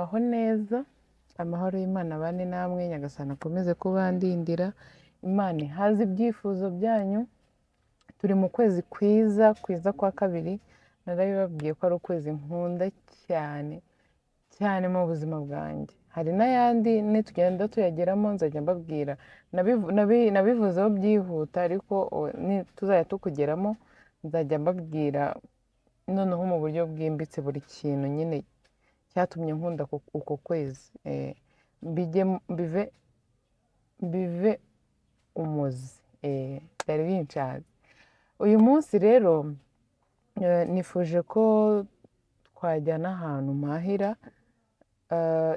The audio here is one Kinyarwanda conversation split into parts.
Muraho neza, amahoro y'Imana abane namwe, Nyagasani akomeze kubandindira, Imana ihaze ibyifuzo byanyu. Turi mu kwezi kwiza, kwiza kwa kabiri, narabibabwiye ko ari ukwezi nkunda cyane cyane mu buzima bwanjye. Hari n'ayandi nitugenda tuyageramo nzajya mbabwira. Nabivuzeho byihuta, ariko tuzajya tukugeramo nzajya mbabwira noneho mu buryo bwimbitse buri kintu nyine cyatumye nkunda uko kwezi. Mbive umuzi. Byari binshaje. Uyu munsi rero nifuje ko twajyana ahantu mpahira,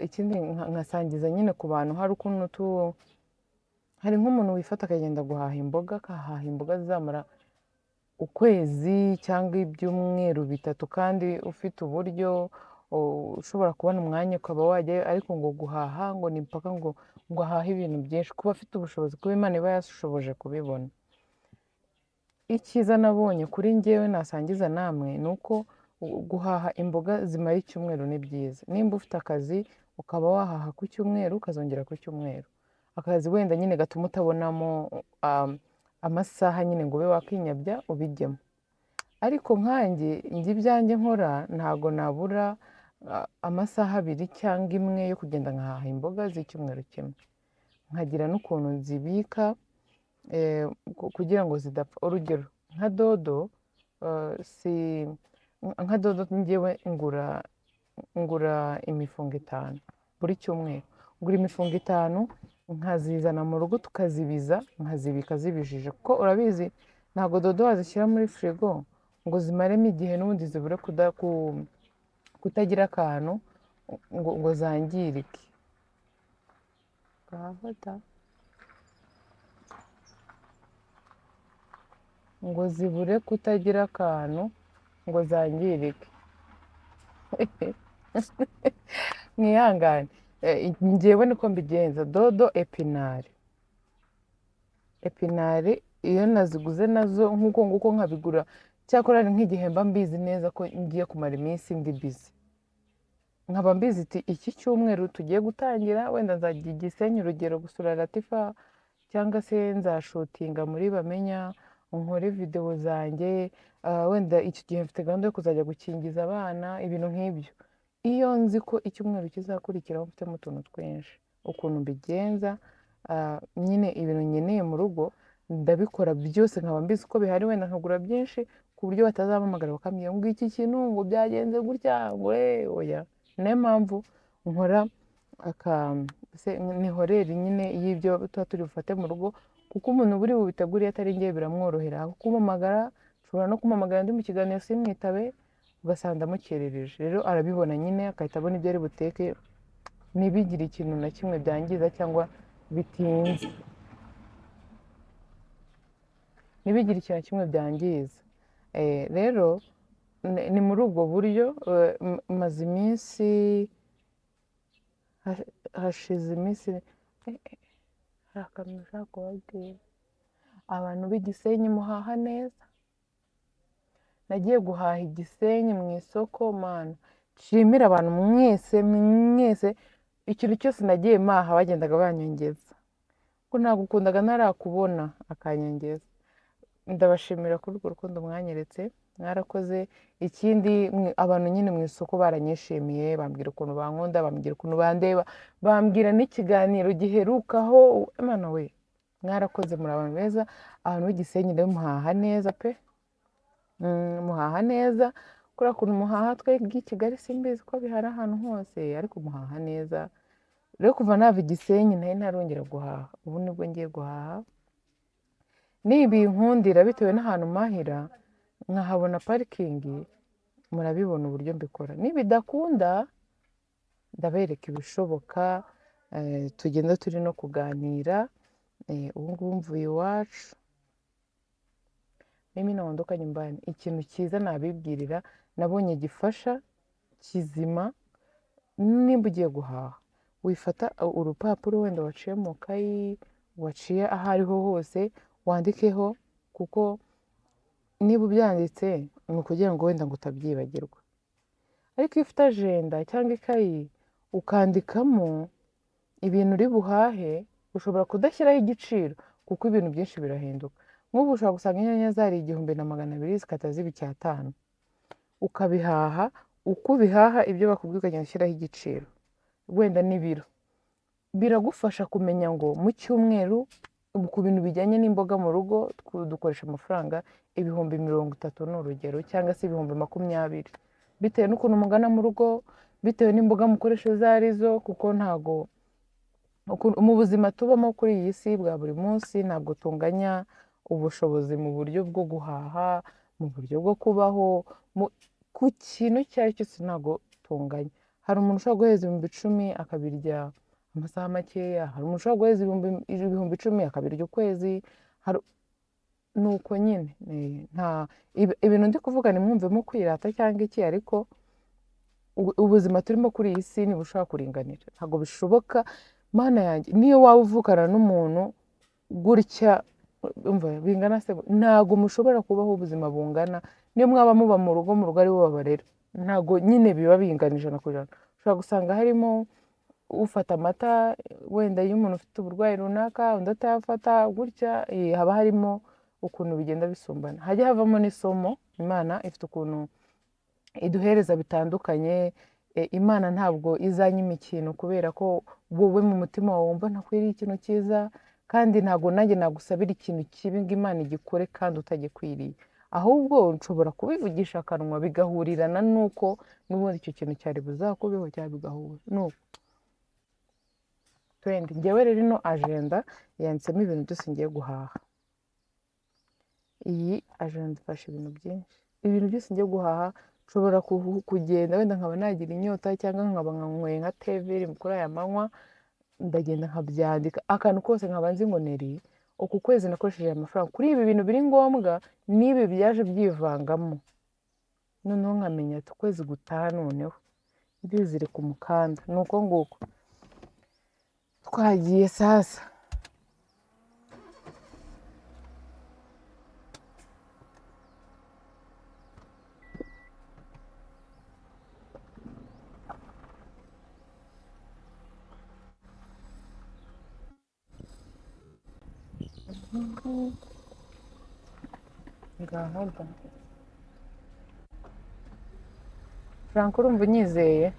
ikindi nkasangiza nyine ku bantu. Hari ukuntu hari nk'umuntu wifata akagenda guhaha imboga, akahaha imboga zizamara ukwezi cyangwa ibyumweru bitatu, kandi ufite uburyo ushobora kubona umwanya ukaba wajyayo, ariko ngo guhaha ngo ni mpaka ngo ahahe ibintu byinshi. Kuba afite ubushobozi, kuba Imana iba yashoboje kubibona. Icyiza nabonye kuri njyewe nasangiza namwe ni uko guhaha imboga zimara icyumweru ni byiza. Nimba ufite akazi ukaba wahaha ku cyumweru ukazongera ku cyumweru, akazi wenda nyine gatuma utabonamo amasaha nyine ngo ube wakwinyabya ubijyemo. Ariko nkanjye njye ibyanjye nkora ntago nabura amasaha abiri cyangwa imwe yo kugenda nkahaha imboga z'icyumweru kimwe, nkagira n'ukuntu nzibika kugira ngo zidapfa. Urugero nka dodo, si nka dodo njyewe ngura imifungo 5 buri cyumweru, ngura imifungo 5 nkazizana mu rugo tukazibiza, nkazibika zibijije, kuko urabizi ntabwo dodo wazishyira muri firigo ngo zimaremo igihe n'ubundi zibure kutagira akantu ngo zangirike. Gafata. Ngo zibure kutagira akantu ngo zangirike. Mwihangane. Njyewe niko mbigenza. Dodo, epinari. Epinari iyo naziguze nazo nk'uko nguko nkabigura, cyakora ari nk'igihe mba mbizi neza ko ngiye kumara iminsi ndi busy, nkaba mbizi iti iki cyumweru tugiye gutangira, wenda nzajya i Gisenyi urugero gusura Latifa, cyangwa se nzashutinga muri Bamenya nkore videwo zanjye, wenda iki gihe mfite gahunda yo kuzajya gukingiza abana, ibintu nk'ibyo. Iyo nzi ko icyumweru kizakurikiraho mfitemo utuntu twinshi, ukuntu mbigenza, nyine ibintu nkeneye mu rugo ndabikora byose, nkaba mbizi ko bihari, wenda nkagura byinshi ku buryo batazampamagara bakambwira ngo iki kintu ngo byagenze gutya, ngo oya. Niyo mpamvu nkora ni horeri nyine y'ibyo tuba turi bufate mu rugo, kuko umuntu buri bubitegure iyo atari njye biramworohera kumpamagara, nshobora no kumpamagara ndi mu kiganiro simwitabe, ugasanga ndamukerereje. Rero arabibona nyine agahita abona ibyo ari buteke, ntibigire ikintu na kimwe byangiza cyangwa bitinze, ntibigire ikintu na kimwe byangiza. Rero ni muri ubwo buryo, maze iminsi, hashize iminsi, hari akantu nshaka kubabwira. Abantu b'i Gisenyi muhaha neza. Nagiye guhaha i Gisenyi mu isoko, mana nshimire abantu mwese mwese, ikintu cyose nagiye mpaha bagendaga banyongeza, ko nagukundaga ntarakubona akanyongeza. Ndabashimira kuri urwo rukundo mwanyeretse, mwarakoze. Ikindi abantu nyine mu isoko baranyishimiye, bambwira ukuntu bankunda, bambwira ukuntu bandeba, bambwira n'ikiganiro giherukaho. Imana we, mwarakoze, muri abantu beza. Abantu b'i Gisenyi rero muhaha neza pe. Muhaha neza, kuriya kuntu muhaha twebwe i Kigali simbizi ko bihari ahantu hose, ariko muhaha neza. Rero kuva nava i Gisenyi nari ntarongera guhaha, ubu nibwo ngiye guhaha. Nibinkundira bitewe n'ahantu mpahira nkahabona parikingi, murabibona uburyo mbikora. Nibidakunda ndabereka ibishoboka, tugenda turi no kuganira. Ubu ngubu mvuye iwacu, mimi naondoka nyumbani. Ikintu cyiza nabibwirira nabonye gifasha kizima, nimba ugiye guhaha wifata urupapuro wenda waciye mu kayi, waciye aho ariho hose, wandikeho, kuko niba ubyanditse ni ukugira ngo wenda ngo utabyibagirwa. Ariko iyo ufite ajenda cyangwa ikayi Ukandikamo ibintu uri buhahe, ushobora kudashyiraho igiciro kuko ibintu byinshi birahinduka. Nk'ubu ushobora gusanga inyanya zari 1200 zikahita ziba 500. Ukabihaha, uko ubihaha ibyo bakubwiye ukagenda ushyiraho igiciro, wenda n'ibiro. Biragufasha kumenya ngo mu cyumweru ku bintu bijyanye n'imboga mu rugo dukoresha amafaranga 30,000 ni urugero, cyangwa se 20,000, bitewe n'ukuntu mungana mu rugo, bitewe n'imboga mukoresha izo arizo, kuko ntago mu buzima tubamo kuri iyi si bwa buri munsi ntabwo tunganya ubushobozi mu buryo bwo guhaha, mu buryo bwo kubaho, ku kintu icyo ari cyo cyose ntabwo tunganya. Hari umuntu ushobora guhereza 10,000 akabirya amasaha makeya, hari umuntu ushobora guhereza 10,000 akabirya ukwezi, ni uko nyine. Ibintu ndi kuvuga ntimwumvemo kwirata cyangwa iki, ariko ubuzima turimo kuri iyi si ntibushobora kuringanira, ntabwo bishoboka. Mana yanjye, niyo waba uvukana n'umuntu gutya, umva bingana se, ntabwo mushobora kubaho ubuzima bungana, niyo mwaba muba mu rugo, mu rugo ari bo babarera, ntabwo nyine biba bingana 100%. Ushobora gusanga harimo ufata amata wenda iyo umuntu ufite uburwayi runaka, undi atayafata gutya, haba harimo ukuntu bigenda bisumbana. Hajya havamo n'isomo, Imana ifite ukuntu iduhereza bitandukanye. Imana ntabwo izanyima ikintu kubera ko wowe mu mutima wawe wumva ntakwiriye ikintu cyiza, kandi ntabwo nanjye nagusabira ikintu kibi ngo Imana igikore kandi utagikwiriye. Ahubwo nshobora kubivugisha akanwa bigahurirana n'uko n'ubundi icyo kintu cyari buzakubeho cyangwa bigahura. Nuko twende. Njyewe rero ino agenda yanditsemo ibintu byose ngiye guhaha. Iyi agenda ifasha ibintu byinshi. Ibintu byose ngiye guhaha, nshobora kugenda wenda nkaba nagira inyota cyangwa nkaba nkanyweye nka teveri kuri aya manywa, ndagenda nkabyandika. Akantu kose nkaba nzi ngo neri, uku kwezi nakoresheje aya mafaranga kuri ibi bintu biri ngombwa, n'ibi byaje byivangamo. Noneho nkamenya ati ukwezi gutaha noneho ndizirika umukanda. Ni uko nguko. Twagiye sasa. Ngaho da. Frank, urumva unyizeye?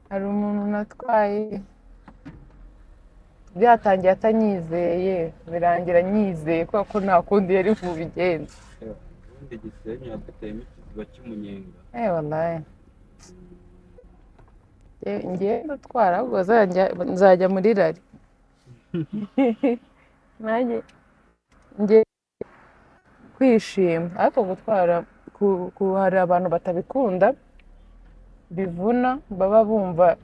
Hari umuntu natwaye byatangiye atanyizeye, birangira anyizeye kubera ko nta kundi yari bubigenze. Ubundi Gisenyi haduteyemo ikiziba cy'umunyenga. Wallahi. Ngiye gutwara ahubwo nzajya muri rari. Nanjye ngiye kwishima, ariko gutwara hari abantu batabikunda bivuna, baba bumva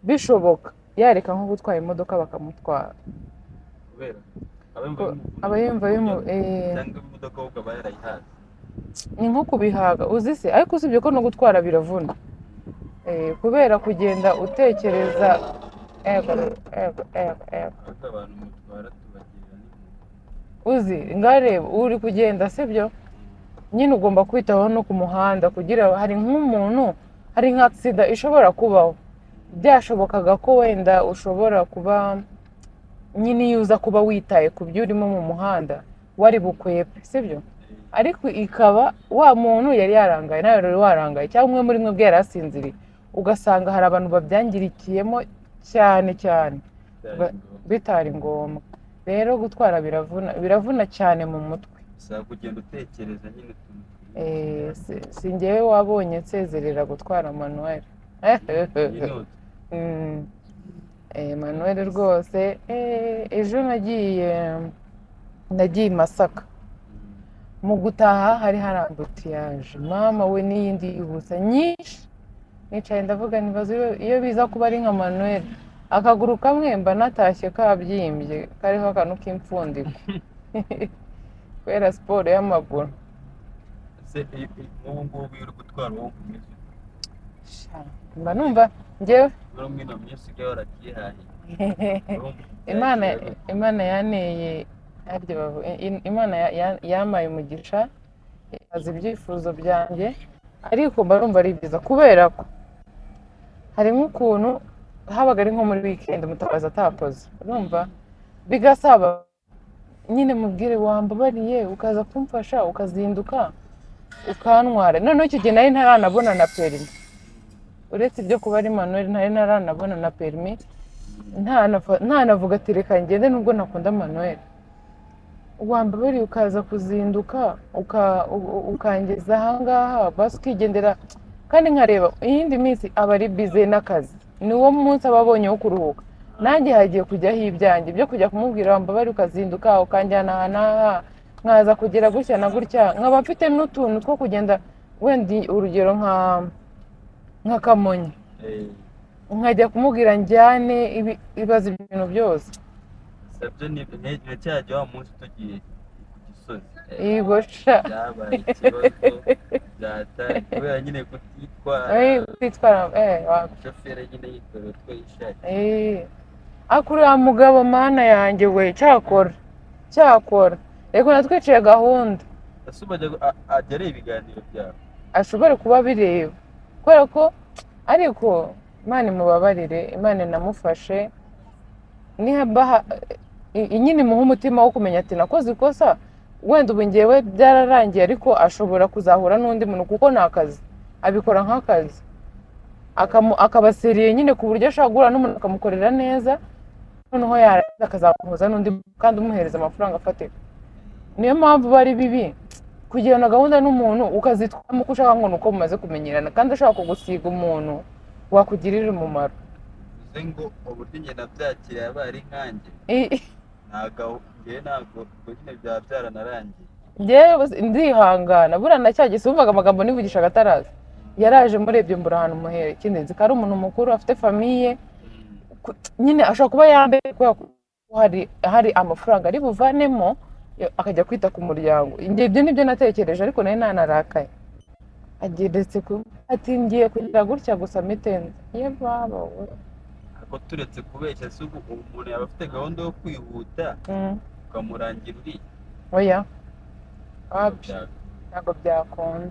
bishoboka yareka nko gutwara imodoka bakamutwara. Kubera aba yumva cyangwa imodoka ahubwo aba yarayihaze. Ni nko kubihaga uzi se, ariko usibye ko no gutwara biravuna. Kubera kugenda utekereza ego ego ego ego. Ariko abantu mutwara tubagirira n'impuhwe. Uzi ngareba uri kugenda sibyo, nyine ugomba kwitaho no ku muhanda kugira hari nk'umuntu, hari nka accident ishobora kubaho. Byashobokaga ko wenda ushobora kuba nyine iyo uza kuba witaye ku byo urimo mu muhanda wari bukwepe sibyo, ariko ikaba wa muntu yari yarangaye nawe wari warangaye cyangwa umwe muri mwe bwe yari asinziriye, ugasanga hari abantu babyangirikiyemo cyane cyane bitari ngombwa. Rero gutwara biravuna, biravuna cyane mu mutwe. Bisaba kugenda utekereza nyine utuntu twinshi. Si njyewe wabonye nsezerera gutwara Manuel. Manuel rwose, ejo nagiye i Masaka. Mu gutaha hari hari ambutiyaje, mama we n'iyindi yihuse nyinshi. Nicaye ndavuga nibaza iyo biza kuba ari nka Manuel, akaguru kamwe mba natashye kabyimbye kariho akantu k'impfundiko kubera siporo y'amaguru. Ese nk'ubu ngubu iyo uri gutwara wowe umeze ute? Mba numva njyewe Uri muri ino minsi usigaye warakihahiye. Imana yaneye, harya bavuga, Imana yampaye umugisha, azi ibyifuzo byanjye, Ariko mba numva ari byiza kubera ko hari nk'ukuntu habaga ari nko muri weekend Mutabazi atakoze, urumva bigasaba nyine mubwire wambabariye ukaza kumfasha, ukazinduka ukantwara. Noneho icyo gihe nari ntaranabona na permis, uretse ibyo kuba ari manuel, ntari ntaranabona na permis, ntanavuga ati reka ngende nubwo ntakunda manuel. Wambabariye ukaza kuzinduka ukangeza ahangaha, basi ukigendera. Kandi nkareba iyindi minsi aba ari bize n'akazi, ni wo munsi aba abonye wo kuruhuka, nanjye hagiye kujyaho ibyanjye byo kujya kumubwira wambabariye ukazinduka ukanjyana aha n'aha, nkaza kugera gutya na gutya, nkaba mfite n'utuntu two kugenda, wenda urugero nka Kamonyi, nkajya kumubwira njyane ibibazo, ibintu byose. Sabyo ni nka cya gihe wa munsi tugiye ku Gisozi. Yego sha. Byabaye ikibazo byatari kubera nyine kutitwara. Kwitwara Umushoferi nyine yikorera utwo yishakiye. Ariko uriya mugabo, mana yanjye we, cyakora cyakora reka natwiciye gahunda. Ese ubu ajya areba ibiganiro byawe? Ashobore kuba abireba kubera ko, ariko Imana imubabarire, Imana inamufashe, niba nyine imuha umutima wo kumenya ati nakoze ikosa. Wenda ubu ngewe byararangiye, ariko ashobora kuzahura n'undi muntu kuko ni akazi, abikora nk'akazi, akaba sérieux nyine ku buryo ashobora guhura n'umuntu akamukorera neza, noneho yarangiza akazamuhuza n'undi kandi umuhereza amafaranga afatika. Niyo mpamvu aba ari bibi kugirana gahunda n'umuntu ukazitwaramo uko ushaka ngo ni uko mumaze kumenyerana, kandi ashobora kugusiga umuntu wakugirira umumaro. Bivuze ngo uburyo njye nabyakiriye yabaye ari nkanjye, ntabwo njyewe, ntabwo ubwo nyine byaba byaranarangiye. Njyewe ndihangana. Buriya na cya gihe wumvaga amagambo nivugishaga ataraza, yaraje murebye mbura ahantu muhere. Ikindi nzi ko ari umuntu mukuru, afite famille, nyine ashobora kuba yambaye kubera ko hari amafaranga ari buvanemo, akajya kwita ku muryango. Njye ibyo nibyo natekereje, ariko nari nanarakaye. Ageretse ku ati ngiye kugira gutya gusa mitenze ye baba we. Ariko turetse kubeshya, si ubu umuntu yaba afite gahunda yo kwihuta, ukamurangira uriya? Oya, wapi, ntabwo byakunda.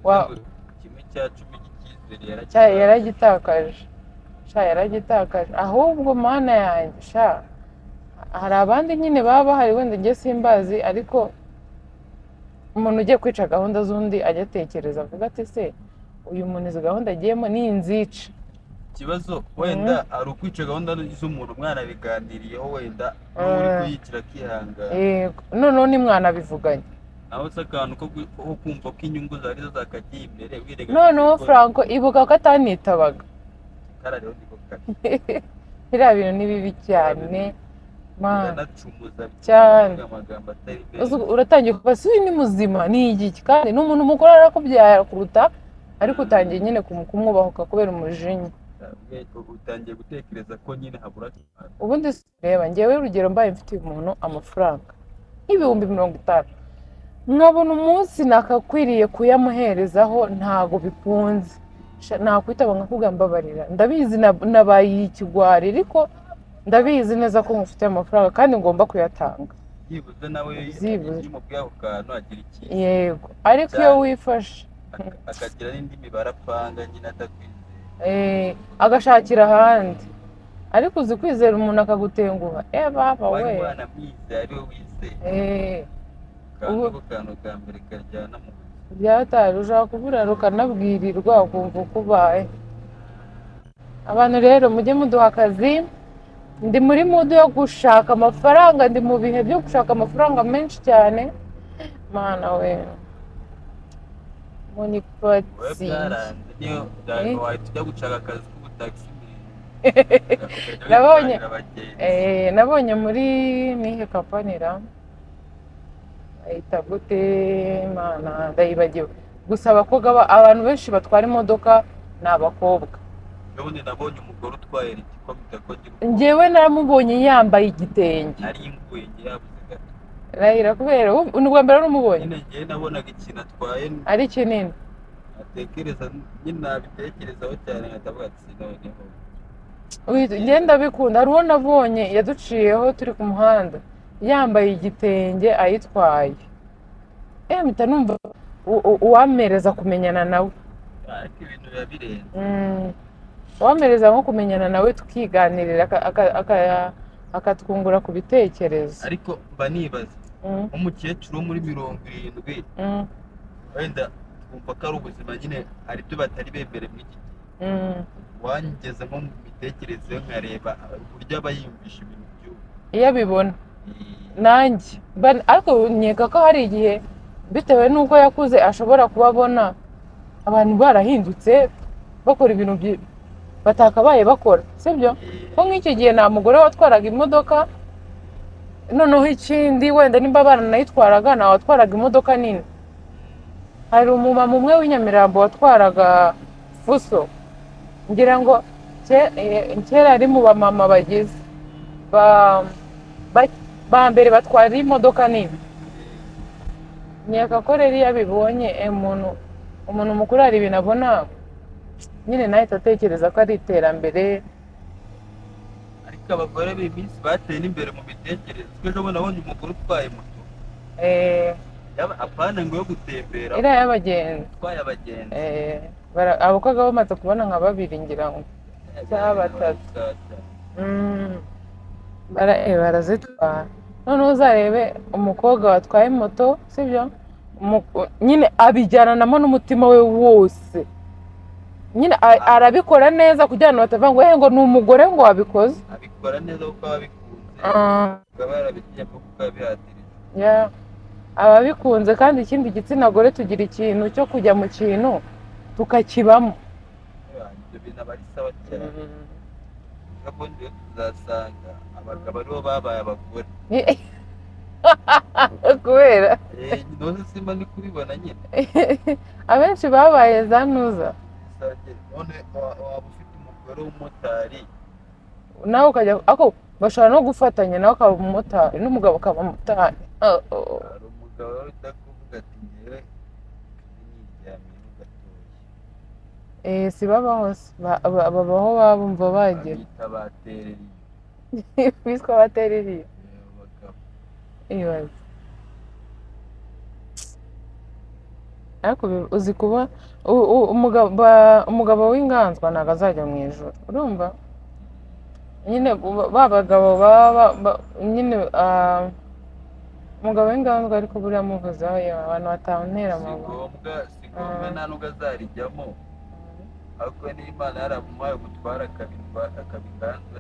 1/10 cy'icyizere. Cya yaragitakaje sha, yaragitakaje. Ahubwo Mana yanjye sha, hari abandi nyine baba bahari, wenda njye simbazi, ariko umuntu ugiye kwica gahunda z'undi ajya atekereza avuga ati se uyu muntu izi gahunda agiyemo ni inzica? Ikibazo wenda ari ukwica gahunda z'umuntu mwanabiganiriyeho, wenda n'uri kuyicira akihangana. Yego, noneho nimwanabivuganye. Naho se akantu ko kumva ko inyungu zari zo zakagiye imbere wirengagije Noneho ko Franco, ibuka ko atanitabaga. Kariya niko kabi. Biriya bintu ni bibi cyane, man. Biranacumuza. Cyane. Kuvuga amagambo atari Uzi, meza. uratangiye kuba si uyu ni muzima, ni igiki? Kandi ni umuntu mukuru, arakubyaye kuruta, ariko utangiye nyine kumwubahuka kubera umujinya. Utangiye gutekereza ko nyine habura akantu. Ubundi se reba ngewe urugero, mbaye mfitiye umuntu amafaranga nk'ibihumbi 50, nkabona umunsi nakakwiriye kuyamuherezaho ntago bikunze, nakwitaba nkakubwira mbabarira, ndabizi nabaye ikigwari, ariko ndabizi neza ko ngufitiye amafaranga kandi ngomba kuyatanga. Byibuze nawe Byibuze. iyo umubwiye ako kantu agira icyizere. Yego, ariko iyo Cyane. wifashe Akagira n'indi mibare apanga nyine atakwizeye. Agashakira ahandi. Ariko uzi kwizera umuntu akagutenguha, baba Wari we! wanamwizeye, ari we wizeye. Kandi ako kantu ka mbere karyana mu buzima. Byatari ushobora kuburara ukanabwirirwa ukumva uko ubaye. Abantu rero mujye muduha akazi. Ndi muri mood yo gushaka amafaranga, ndi mu bihe byo gushaka amafaranga menshi cyane, mana we, Wowe munipati. Byaranze niyo wahita ujya gushaka akazi k'ubutagisi Nabonye ukajya abagenzi. Nabonye muri nihe company ra, ayita gute mana, ndayibagiwe. Gusa abakobwa abantu benshi batwara imodoka ni abakobwa. Ubundi nabonye umugore utwaye Ritco mpita ko ngira ubwoba. Njyewe naramubonye yambaye igitenge. Nari nguye njye, yabuze gato. Rahira kubera ni ubwa mbere wari umubonye? Nyine njyewe nabonaga ikintu atwaye Ari kinini. Atekereza nyine, nabitekerezaho cyane nkatavuga ati noneho. Njye ndabikunda. Hari uwo nabonye yaduciyeho turi ku muhanda yambaye igitenge ayitwaye, mpita numva uwampereza kumenyana nawe. Ariko ibintu biba birenze. Wamereza nko kumenyana nawe tukiganirira akatwungura ku bitekerezo. Ariko mba nibaza nk'umukecuru wo muri 70 wenda twumva ko ari ubuzima nyine, hari ibyo batari bemere muri iki gihe. Wangeze nko mu mitekerereze nkareba uburyo aba yiyumvisha ibintu by'ubu iyo abibona nanjye ariko nkeka ko hari igihe bitewe n'uko yakuze ashobora kuba abona abantu barahindutse bakora ibintu batakabaye bakora, sibyo? Ko nk'icyo gihe nta mugore watwaraga imodoka, noneho ikindi wenda nimba baranayitwaraga nta watwaraga imodoka nini. Hari umumama umwe w'inyamirambo watwaraga fuso, ngira ngo kera ari mu bamama bagize ba mbere batwara imodoka nini. Nkeka ko rero iyo abibonye umuntu mukuru hari ibintu abona nyine nahita atekereza ko ari iterambere. Ariko abagore b'iyi minsi bateye n'imbere mu mitekerereze. Ejo bundi nabonye umugore utwaye moto, apana ngo yo gutembera, iriya y'abagenzi, utwaye abagenzi. Abakobwa bamaze kubona nka babiri ngira ngo cyangwa batatu. Barazitwara. Noneho uzarebe umukobwa watwaye moto, sibyo? Nyine abijyananamo n'umutima we wose, nyine arabikora neza kugira ngo batavuga ngo ngo ni umugore ngo wabikoze. Abikora neza kuko ababikunze, akaba yarabigiyemo kuko yabihatirije. Ababikunze. Kandi ikindi gitsina gore tugira ikintu cyo kujya mu kintu tukakibamo. Ibyo bintu aba ari sawa cyane. Ubundi tuzasanga abagabo aribo babaye abagore. Kubera ntuzi simba ndi kubibona nyine. Abenshi babaye za ntuza. None waba ufite umugore w'umumotari nawe ukajya, ako bashobora no gufatanya nawe ukaba umumotari n'umugabo ukaba umumotari. Hari umugabo utakuvuga ati ngewe niryamiye gatoya. Si babaho, babaho babumva bagira. Bita batereriye. Bitwa batereriye. Ibaze. Ariko uzi kuba umugabo w'inganzwa ntabwo azajya mu ijuru, urumva? Nyine ba bagabo baba nyine umugabo w'inganzwa, ariko buriya muvuzeho abantu batantera amabuye. Si ngombwa nta nubwo azarijyamo, ariko n'Imana yaramuhaye umutware akabiganzwa,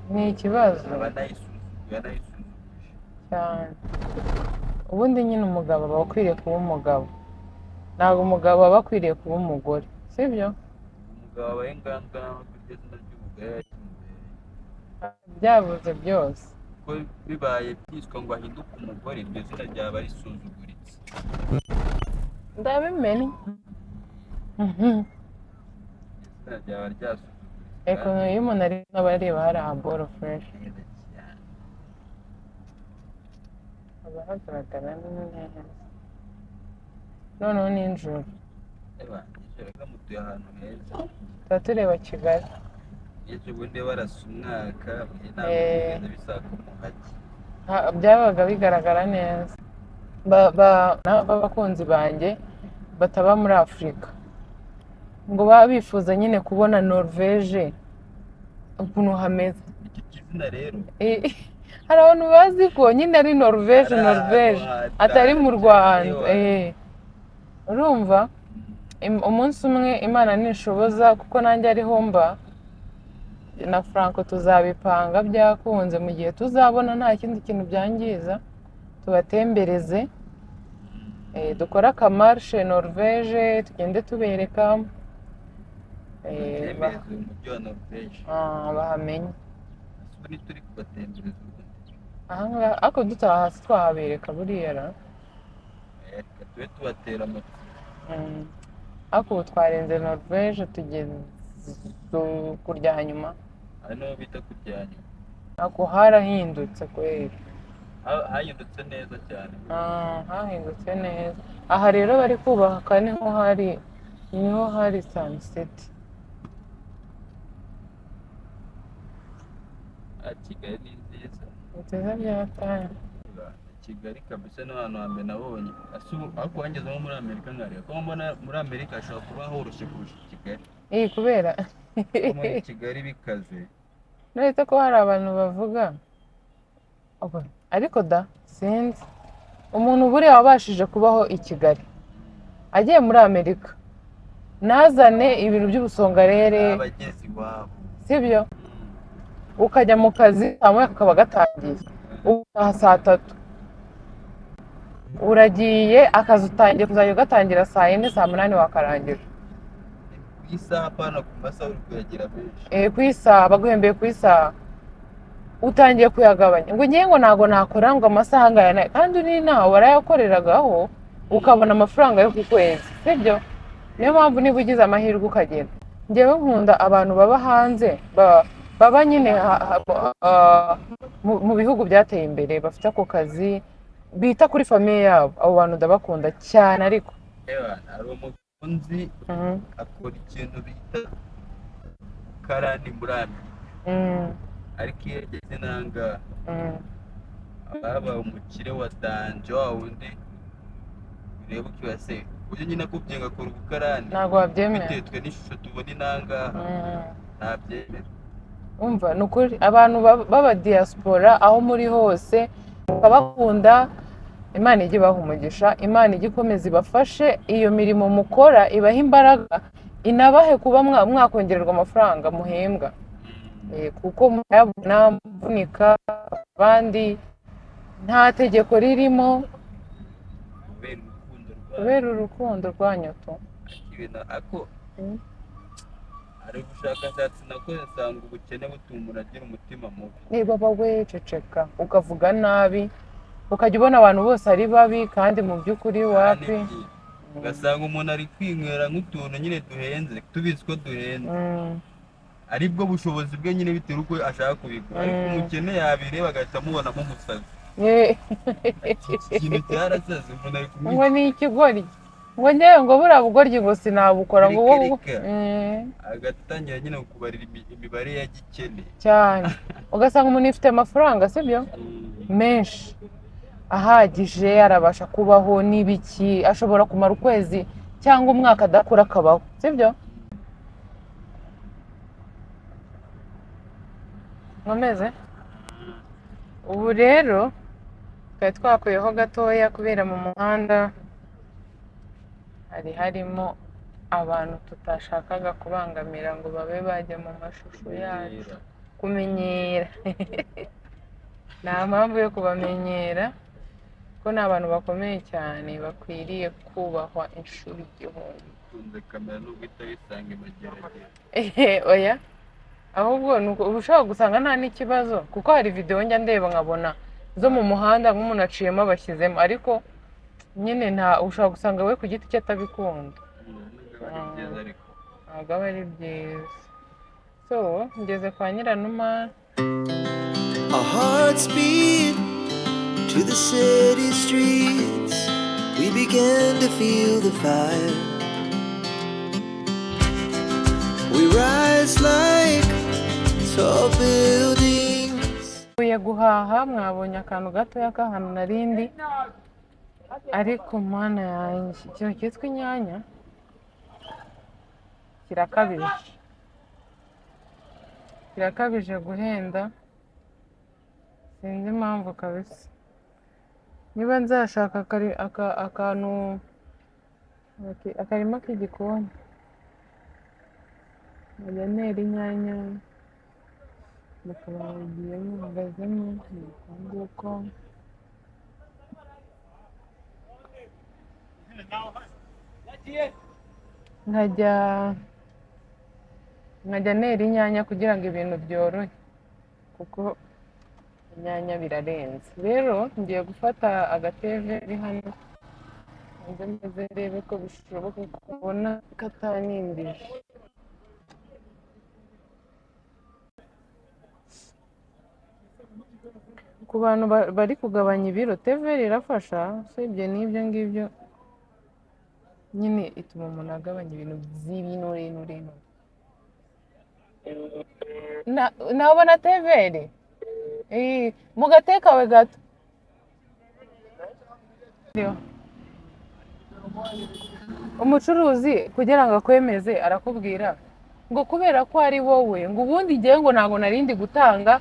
ni ikibazo. Aba anayisuzuguye, anayisuzuguje cyane. Ubundi nyine umugabo aba akwiriye kuba umugabo, ntabwo umugabo aba akwiriye kuba umugore, sibyo? Umugabo aba inganzwa ntabwo iryo zina ry'umugore yakimubereye. Byabuze byose. Kuko bibaye byiswe ngo ahinduke umugore, iryo zina ryaba risuzuguritse. Ndabimenye. Izina ryaba ryasuzuguritse. Reka iyo umuntu ari n'abareba hari ahaboro fureshi haba hagaragara neza. Noneho nijoro mutuye ahantu heza, tuba tureba Kigali. Ejo bundi barasa umwaka ntabwo bigeze bisaka umuhagi, byabaga bigaragara neza. B'abakunzi banjye bataba muri Afurika ngo baba bifuza nyine kubona Norvege ukuntu hameze. Iki kizina rero hari abantu bazi ko nyine ari Norvege, Norvege atari mu Rwanda. Urumva umunsi umwe Imana nishoboza, kuko nanjye ariho mba na Franco tuzabipanga byakunze, mu gihe tuzabona nta kindi kintu byangiza tubatembereze, dukore akamarshe Norvege, tugende tubereka bahamenye. Ariko dutaha hasi twahabereka buriya ra. Tube tubatera amatsiko. Ariko ubu twarenze Norvege tugeze kurya nyuma. Hari n'uwo bita kurya nyuma. Ako harahindutse kweri. Hahindutse neza cyane. Hahindutse neza. Aha rero bari kubaka niho hari Sun City. Kigali ni nziza. Ni nziza byataye. Kigali kabisa ni ahantu hambere nabonye. Ariko wangeze nko muri Amerika nkareba ko mbona muri Amerika hashobora kuba horoshye kurusha Kigali. Iyi kubera Ko muri Kigali bikaze. Nuretse ko hari abantu bavuga ariko da sinzi umuntu buriya wabashije kubaho i Kigali agiye muri Amerika ntazane ibintu by'ubusongarere, abageze iwabo, sibyo? Ukajya mu kazi saa moya kakaba gatangiye, utaha saa tatu, uragiye akazi utangiye kuzajya ugatangira saa yine, saa munani wakarangije. Ku isaha, apana ku masaha uri kuyagira menshi. Ku isaha baguhembeye, ku isaha utangiye kuyagabanya ngo ngewe ngo ntabwo nakora ngo amasaha angaya n'aya, kandi uri nawe warayakoreragaho ukabona amafaranga yo ku kwezi, sibyo? Niyo mpamvu niba ugize amahirwe ukagenda, ngewe nkunda abantu baba hanze, baba nyine mu bihugu byateye imbere, bafite ako kazi, bita kuri famille yabo. Abo bantu ndabakunda cyane ariko. Ewa, hari umukunzi akora ikintu bita karani muri Amerika, ariko iyo ageze inanga aba yabaye umukire wa danger, wa wundi ureba ukibaza uburyo nyine akubwiye ngo akora ubukarani, Ntabwo wabyemera. bitewe n'ishusho tubona inangaha, ntabyemera. Umva, ni ukuri abantu b'aba diaspora aho muri hose bakabakunda. Imana ijye ibaha umugisha, Imana ijye ikomeza ibafashe, iyo mirimo mukora ibahe imbaraga, inabahe kuba mwakongererwa amafaranga muhembwa. Kuko murayabona muvunika abandi, nta tegeko ririmo. Kubera urukundo rwanyu. Kubera urukundo rwanyu tu. Ibintu ako hari ubushakashatsi nakoze nsanga ubukene butuma umuntu agira umutima mubi. Niba we ceceka ukavuga nabi, ukajya ubona abantu bose ari babi, kandi mu by'ukuri wapi. Nibyo. Ugasanga umuntu ari kwinywera nk'utuntu nyine duhenze, tubizi ko duhenze, aribwo bushobozi bwe nyine bitewe uko ashaka kubigura, ariko umukene yabireba agahita amubonamo umusazi. Iki kintu cyarasaze, umuntu ari kumwica. Ngo ni ikigoryi, ngo ngewe ngo buriya bugoryi ngo sinabukora ngo wowe Reka, reka. Agatangira nyine kubarira imibare ya gikene. Cyane, ugasanga umuntu yifite amafaranga, sibyo, menshi ahagije, arabasha kubaho n'ibiki, ashobora kumara ukwezi cyangwa umwaka adakura akabaho, sibyo? Nkomeze. Ubu rero twari twakuyeho gatoya kubera mu muhanda hari harimo abantu tutashakaga kubangamira ngo babe bajya mu mashusho yacu. Kumenyera, nta mpamvu yo kubamenyera ko ni abantu bakomeye cyane bakwiriye kubahwa inshuro igihumbi. Utunze kamera nubwo ihita wisanga imageragere. Ehe, oya, ahubwo ni uko uba ushobora gusanga nta n'ikibazo, kuko hari videwo njya ndeba nkabona zo mu muhanda nk'umuntu aciyemo abashyizemo, ariko nyine nta ushobora gusanga we ku giti cye atabikunda. Nubwo aba ari byiza ariko. Ntabwo aba ari byiza. So ngeze kwa Nyiranuma. Our hearts beat to the city streets. We began to feel the fire. We rise like tall buildings. Mvuye guhaha, mwabonye akantu gatoya k'ahantu narindi, ariko Mana yanjye, ikintu cyitwa inyanya kirakabije, kirakabije guhenda, sinzi impamvu kabisa. Niba nzashaka akantu akarima k'igikoni nkajya ntera inyanya, bakaba bagiye muhagazemo ni uko nguko. Nkajya ntera inyanya kugira ngo ibintu byorohe, kuko inyanya birarenze. Rero ngiye gufata agateve iri hano nze maze ndebe ko bishoboka kubona katanindije. Ku bantu bari kugabanya ibiro, teveri irafasha. Usibye n'ibyo ngibyo nyine ituma umuntu agabanya ibintu by'ibinure. Nabona teveri mu gate kawe gato. Ndiho. Umucuruzi kugira ngo akwemeze arakubwira ngo kubera ko ari wowe, ngo ubundi ngewe ngo ntabwo narindi gutanga,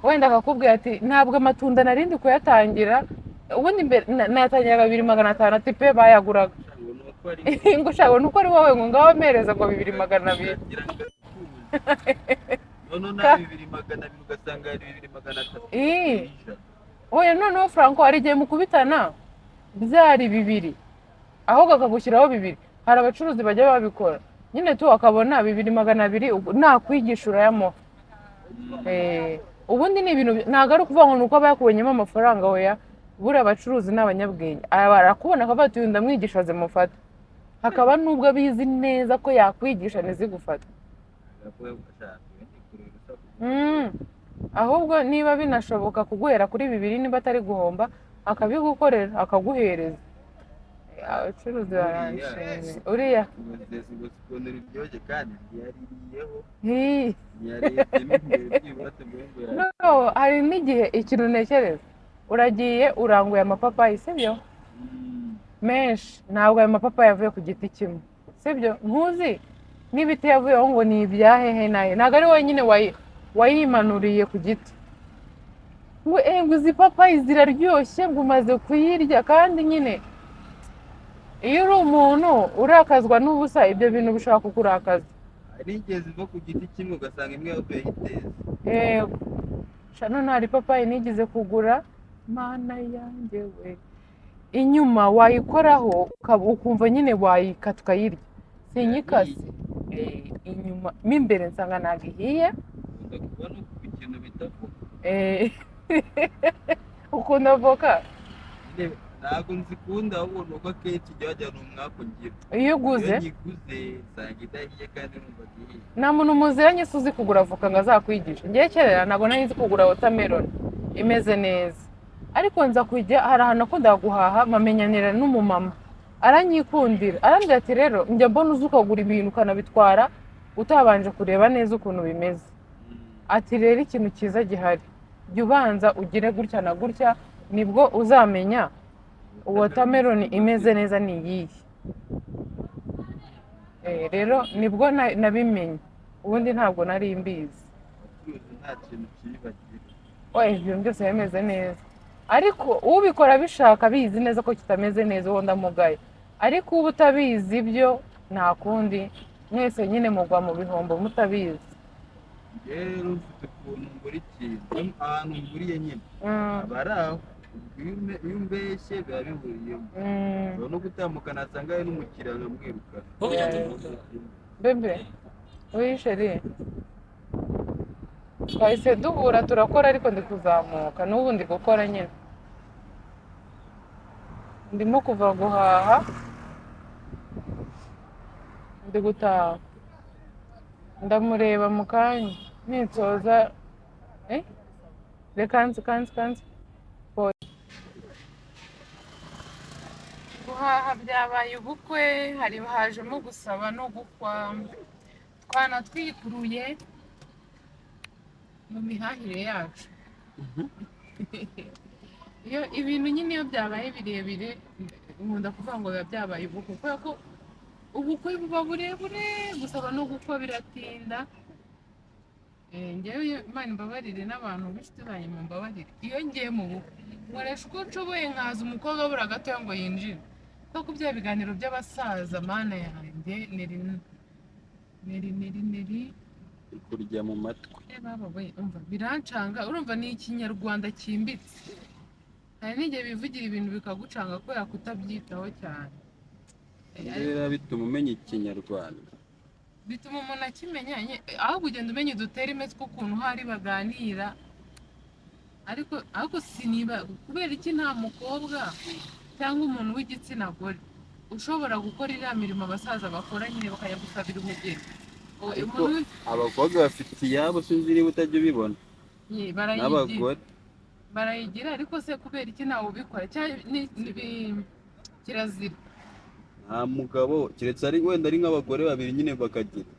wenda akakubwira ati ntabwo amatunda narindi kuyatangira, ubundi mbere nayatangiraga 2,500, ati pe bayaguraga. Ngo ni uko ari Ngo ushaka nuko ari wowe, ngo ngaho mpereza ngo 2,200. Ukagira ngo atuze. Noneho na 2,200 ugasanga hari 2,300 Ii. n'ijana. Oya, noneho Franco hari igihe mukubitana byari 2, ahubwo akagushyiraho 2. Hari abacuruzi bajya babikora nyine tu, akabona 2,200, nakwigisha urayamuha. Ubundi ni ibintu ntabwo ari ukuvuga ngo ni uko aba yakubonyemo amafaranga, oya. Buriya abacuruzi ni abanyabwenge, aba arakubona akavuga ati uyu ndamwigisha zimufata, hakaba n'ubwo abizi neza ko yakwigisha ntizigufate. Aravuga ngo ashaka ibindi kureba urusaku. Ahubwo niba binashoboka kuguhera kuri 2, niba atari guhomba, akabigukorera akaguhereza. Abacuruzi Uriya. baranshimye uriya. Ngo ukuntu riryoshye kandi ntiyaririyeho, Hii. ntiyarebyemo imbere byibura tubwire ngo yari No, hari n'igihe ikintu ntekereza, uragiye uranguye amapapayi, sibyo? Menshi, ntabwo ayo mapapayi yavuye ku giti kimwe, sibyo? Ntuzi n'ibiti yavuyeho ngo ni ibya hehe nahe, ntabwo ari wenyine wayimanuriye ku giti, ngo ngo izi papayi ziraryoshye, ngo umaze kuyirya. Kandi nyine iyo uri umuntu urakazwa n'ubusa, ibyo bintu bishobora kukurakaza. Hari igihe ziva ku giti kimwe ugasanga imwe yavuye iteze. Yego. Sha, none hari ipapayi nigeze kugura, mana yanjye we, inyuma wayikoraho ukumva nyine wayikata ukayirya, sinyikase. Inyuma mo imbere nsanga ntabwo ihiye. Ukunda kuba no ku kintu bita voka. Ukunda voka? Nyine ntabwo nzikunda, ahubwo ni uko akenshi ujya wajyana umwaku ngira. Iyo uguze? Iyo nyiguze nsanga idahiye kandi numva ihiye. Nta muntu muziranye se uzi kugura voka ngo azakwigishe? Ngewe kera ntabwo nari nzi kugura watermelon imeze neza, ariko nza kujya hari ahantu nakundaga guhaha, mpamenyanira n'umumama aranyikundira, arambwira ati rero njya mbona uzi ukagura ibintu ukanabitwara utabanje kureba neza ukuntu bimeze, ati rero ikintu cyiza gihari, jya ubanza ugire gutya na gutya, nibwo uzamenya watermelon imeze neza ni iyihe. Rero nibwo nabimenye, ubundi ntabwo nari mbizi. Abacuruzi nta kintu kibi bagira. Oya, ibintu byose bimeze neza, ariko ubikora abishaka abizi neza ko kitameze neza, uwo ndamugaye, ariko uba utabizi ibyo nta kundi, mwese nyine mugwa mu bihombo mutabizi. Njyewe rero mfite ukuntu ngura ikintu, ahantu nguriye nyine aba ari aho. Ubwo iyo umbeshye biba bihuriyemo. Ushobora no gutambuka nasanga hari n'umukiriya nkamwirukana. Bébé, oui chéri, twahise duhura turakora, ariko ndi kuzamuka n'ubu ndi gukora nyine, ndimo kuva guhaha ndi gutaha, ndamureba mu kanya nitsoza. Reka nzi kanzi kanzi. Guhaha byabaye ubukwe, hari hajemo gusaba no gukwa, twanatwikuruye mu mihahire yacu. Iyo ibintu nyine iyo byabaye birebire, nkunda kuvuga ngo biba byabaye ubukwe, kubera ko ubukwe buba burebure, gusaba no gukwa biratinda. Njyewe Imana imbabarire n'abantu b'inshuti zanjye mumbabarire, iyo ngiye mu bukwe nkoresha uko nshoboye nkaza umukobwa abura gatoya ngo yinjire, kuko bya biganiro by'abasaza, mana yanjye, neri neri neri neri. Kurya mu matwi. Baba we, umva birancanga, urumva ni ikinyarwanda cyimbitse, hari n'igihe bivugira ibintu bikagucanga kubera kutabyitaho cyane. Rero bituma umenya ikinyarwanda. Bituma umuntu akimenya, ahubwo ugenda umenya uduterime tw'ukuntu hari baganira. Ariko siniba kubera iki nta mukobwa cyangwa umuntu w'igitsina gore ushobora gukora iriya mirimo abasaza bakora nyine, bakajya gusabira umugeni. Ariko umuntu abakobwa bafite iyabo, sinzi niba utajya ubibona. Barayigira. N'abagore. Barayigira, ariko se kubera iki ntawe ubikora? Cyangwa kirazira? Nta mugabo, keretse ari wenda ari nk'abagore babiri nyine bakagira.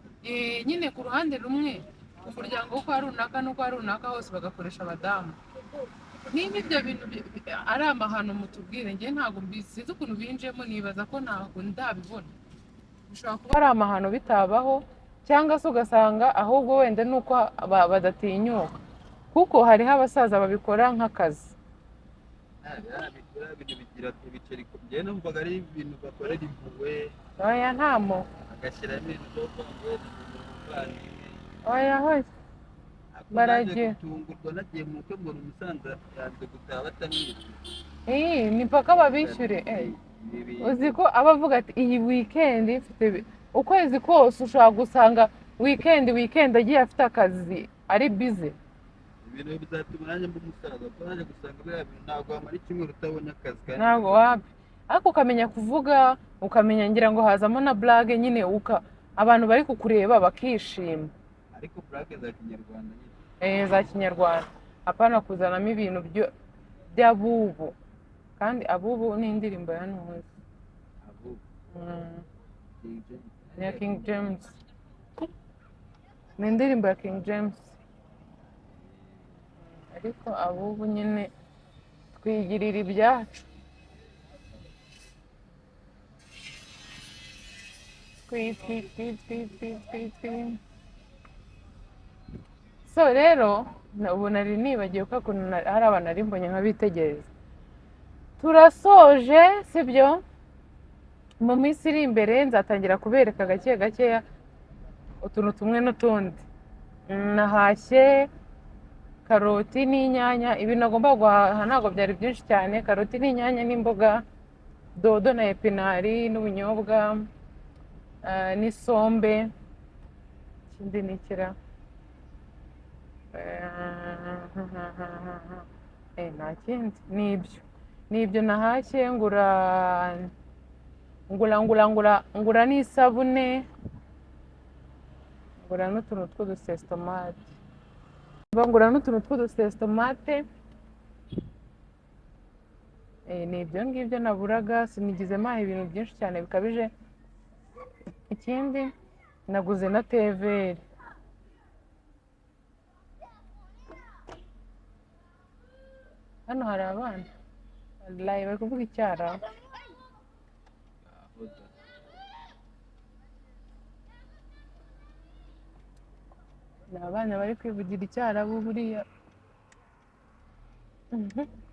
Nyine ku ruhande rumwe, umuryango wo kwa runaka no kwa runaka hose bagakoresha abadamu. Niba ibyo bintu ari amahano mutubwire, njye ntabwo mbizi, sinzi ukuntu binjemo, nibaza ko ntabwo ndabibona. Bishobora kuba ari amahano bitabaho, cyangwa se ugasanga ahubwo wenda ni uko badatinyuka, kuko hariho abasaza babikora nk'akazi. Biriya bintu bigira ibiceri ku njyewe numvaga ari ibintu bakorera impuhwe, Oya, ntamo. agashyiramo ibintu byo kuvuga ngo wenda ni umuvandimwe. Oya hoya. Ariko naje Baragiye. gutungurwa, nagiye mu bukwe mbona umusaza yanze gutaha batamwishyuye. Iyi ni paka babishyure, eh. Ibi bintu Uzi ko aba avuga ati iyi weekend mfite ukwezi kose, ushobora gusanga weekend agiye afite akazi, ari busy. Ibintu bizatuma nanjye mba umusaza, kuko naje gusanga biriya bintu ntabwo wamara icyumweru utabonye akazi kandi Ntabwo wapi, ariko ukamenya kuvuga, ukamenya, ngira ngo hazamo na blague nyine, uka abantu bari kukureba bakishima. Ariko blague za kinyarwanda nyine. Eh, za kinyarwanda, apana kuzanamo ibintu by'abubu, kandi abubu ni indirimbo ya Ntuzi. Abubu. King James. Ya King James, ni indirimbo ya King James, ariko abubu nyine twigirira ibyacu, twi twi twi twi twi twi twi. So rero ubu nari nibagiwe ko ukuntu hari abantu nari mbonye nk'abitegereza. Turasoje, sibyo? Mu minsi iri imbere nzatangira kubereka gake gakeya utuntu tumwe n'utundi. Nahashye karoti n'inyanya, ibintu nagomba guhaha ntabwo byari byinshi cyane, karoti n'inyanya n'imboga, dodo na epinari n'ubunyobwa, n'isombe. Ikindi ni ikira? Nta kindi, ni ibyo, ni ibyo nahashye. Ngura ngura ngura ngura ngura n'isabune, ngura n'utuntu tw'udusesitomate, ngura n'utuntu tw'udusesitomate. Ni ibyo ngibyo naburaga, sinigize mpaha ibintu byinshi cyane bikabije. Ikindi naguze na TVR. Hano hari abana wallahi bari kuvuga icyarabu. Aho da. Ni abana bari kwivugira icyarabu buriya.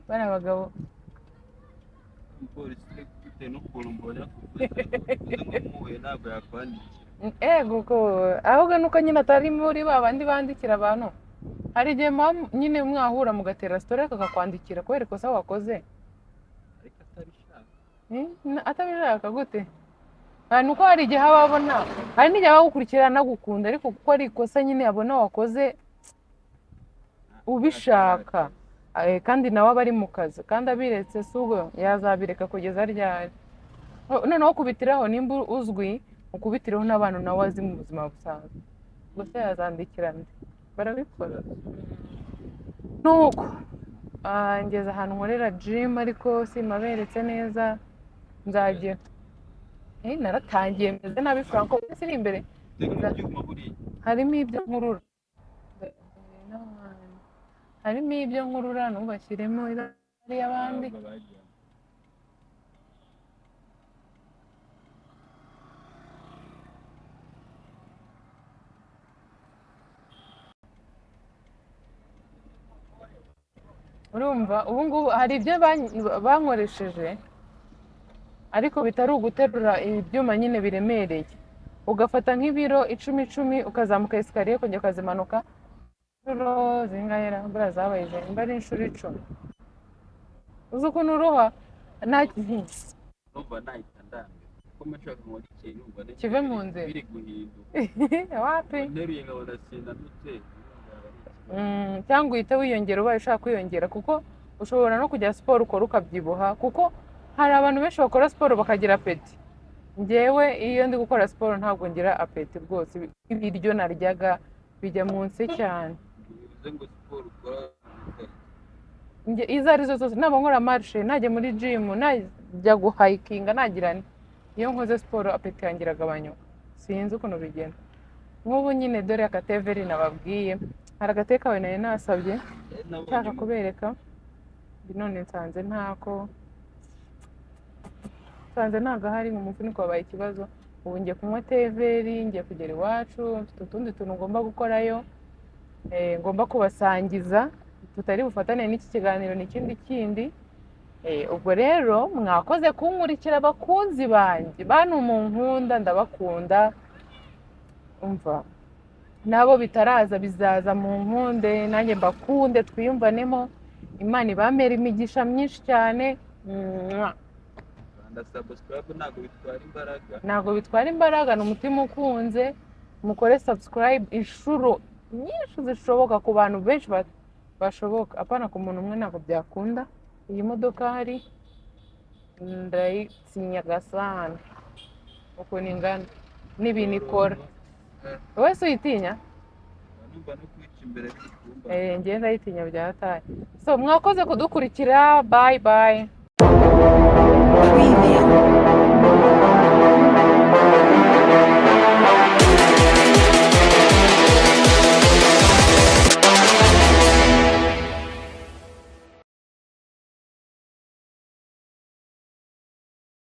Bari abagabo. Umupolisi bitewe n'ukuntu mbonye akuvuze, uvuze ngo muhuye ntabwo yakwandikira. Ego ko ahubwo nuko nyine atari muri ba bandi bandikira abantu. Hari igihe muba nyine mwahura mugatera story akakwandikira kubera ikosa wakoze. Ariko atabishaka. Atabishaka gute? Nuko hari igihe aba abona, hari n'igihe aba agukurikirana anagukunda, ariko kuko ari ikosa nyine abona wakoze ubishaka. Kandi nawe aba ari mu kazi, kandi abiretse si ubwo yazabireka kugeza ryari? Noneho ukubitiraho nimba uzwi, ukubitireho n'abantu nawe azi mu buzima busanzwe, gusa yazandikira nde? Barabikora. Nuko ngeze ahantu nkorera gym, ariko simaberetse neza, nzagira. Naratangiye meze nabi, Franco, minsi iri imbere. Terura ibyuma buriya. Harimo ibyo nkurura, harimo ibyo nkurura, ntubashyiremo iriya abandi. Ntabwo bagiye. Urumva ubu ngubu hari ibyo bankoresheje, ariko bitari uguterura ibyuma nyine biremereye, ugafata nk'ibiro icumi icumi, ukazamuka escalier, ukongera ukazimanuka inshuro zingahe? Buriya zabaye ijana, nimba ari inshuro 10, uzi ukuntu uruha? Nta Numva nahita ndambirwa kuko mba nshaka nkora ikintu mbona Kive mu nzira. biri guhinduka. Wapi. Nteruye nkabona sinanutse, urumva yaba ari ikibazo. Cyangwa uhite wiyongera ubaye ushaka kwiyongera, kuko ushobora no kujya siporo ukora ukabyibuha, kuko hari abantu benshi bakora siporo bakagira appétit. Njyewe iyo ndi gukora siporo ntabwo ngira appétit rwose, ibiryo naryaga bijya munsi cyane. Bivuze ngo siporo ukora ukora Njye izo arizo zose, naba nkora marche, najya muri gym, najya guhayikinga, nagira nte, iyo nkoze siporo appétit yanjye iragabanyuka, sinzi ukuntu bigenda. Nk'ubu nyine dore akateveri nababwiye, hari agatekawe nari nasabye nshaka kubereka. None nsanze ntako, nsanze ntagahari, ngo umufuniko wabaye ikibazo. Ubu ngiye kunywa teveri, ngiye kugera iwacu, mfite utundi tuntu ngomba gukorayo, ngomba kubasangiza tutari bufatane n'iki kiganiro, ni ikindi kindi. Ubwo rero mwakoze kunkurikira, abakunzi banjye, bantu munkunda, ndabakunda. Umva, nabo bitaraza bizaza, mu nkunde nanjye mbakunde, twiyumvanemo. Imana ibamere imigisha myinshi cyane. Mwah. Kanda subscribe, ntabwo bitwara imbaraga. Ntabwo bitwara imbaraga, ni umutima ukunze. Mukore subscribe inshuro nyinshi zishoboka ku bantu benshi bashoboka, apana ku muntu umwe, ntabwo byakunda. Iyi modoka hari ndayitinyaga sana ukuntu ingana n'ibintu ikora. Wowe se uyitinya? Numva no kwica imbere biri. Njye ndayitinya bya hatari. So mwakoze kudukurikira, bye bye. Premium.